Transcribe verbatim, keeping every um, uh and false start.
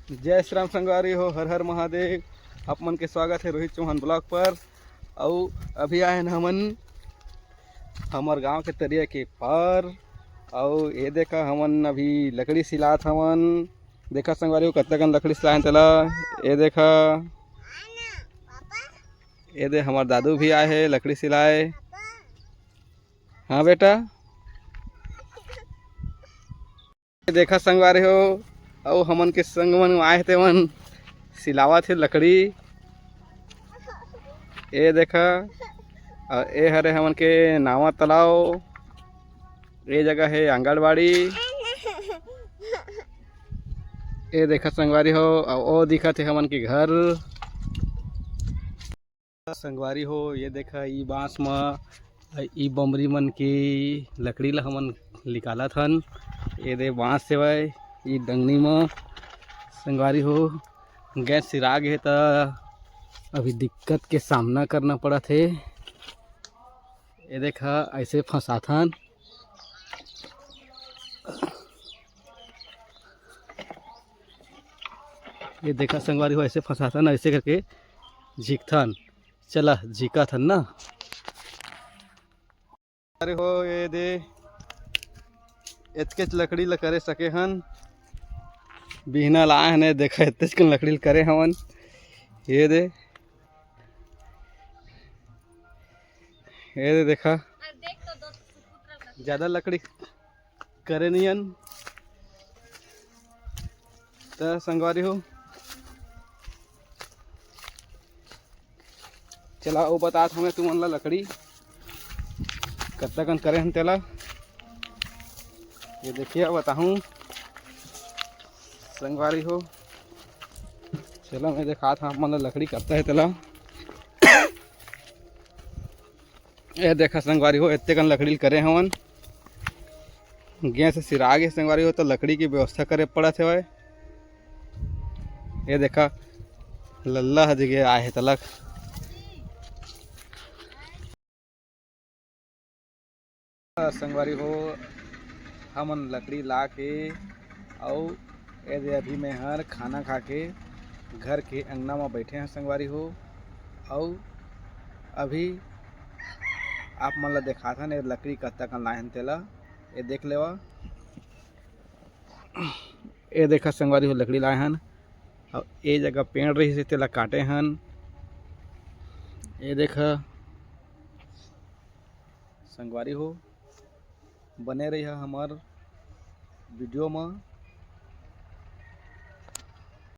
जय श्री राम संगवारी हो, हर हर महादेव। आप मन के स्वागत है रोहित चौहान ब्लॉग पर। अउ अभी आए हन हमन हमर गांव के तरिया के पार। अउ ये देखा, हमन अभी लकड़ी सिलात हवन। देखा संगवारी हो, कतका कन लकड़ी सिलाए हन तेला। ये देखा, ये दे हमर दादू भी आए हे लकड़ी सिलाए। हाँ बेटा, ये देखा संगवारी हो, अउ हमन के संग मन आए हे, तेमन सिलावत हे लकड़ी। ये देखा, अउ ये हरे हमन के नावा तालाब, ये जगह हे आंगनबाड़ी। ये देखा संगवारी हो, अउ वो दिखत हे हमन के घर। संगवारी हो, ये देखा, ई बांस म, ई बमरी मन के लकड़ी ला हमन निकालत हन। ये दे बांस सेवय, ई डंगनी म संगवारी हो, गैस सिरा गे हे त अभी दिक्कत के सामना करना पड़त हे। ये देखा, ऐसे फंसाथन। ये देखा संगवारी हो, ऐसे फंसाथन, ऐसे करके झिकथन। चला, झिकथन ना। अरे हो, ये दे, एतकेच लकड़ी ल करे सके हन। बिहना लाए हन, देखा, एतकेच कन लकड़ी ल करे हवन। ये दे, ये दे, देखा, ज्यादा लकड़ी करे नई हन। त संगवारी हो, चला, वो बतात हमें तुमन ला लकड़ी कत्ता कन करे हन तेला। ये देखिए, बताहूँ संगवारी हो, चला, मैं देखात हूँ आप मन ला लकड़ी कत्ता है तेला। ये देखा संगवारी हो, एत्ते कन लकड़ी ल करे हवन। गैस सिरा गे संगवारी हो, तो लकड़ी की व्यवस्था करे पड़त हवय। ये देखा, लल्ला ह जगे आए हे तलक। संगवारी हो, हमन लकड़ी ला के अउ ए दे अभी मैं हर खाना खा के घर के अंगना म बैठे हन संगवारी हो। अउ अभी आप मन ला देखाथन ए लकड़ी कत्ता कन लाए हन तेला, ए देख लेवा। ए देखा संगवारी हो, लकड़ी लाए हन, अउ ए जगह पेड़ रहिस हे, तेला काटे हन। ए देखा संगवारी हो, बने रहिहा हमर वीडियो म।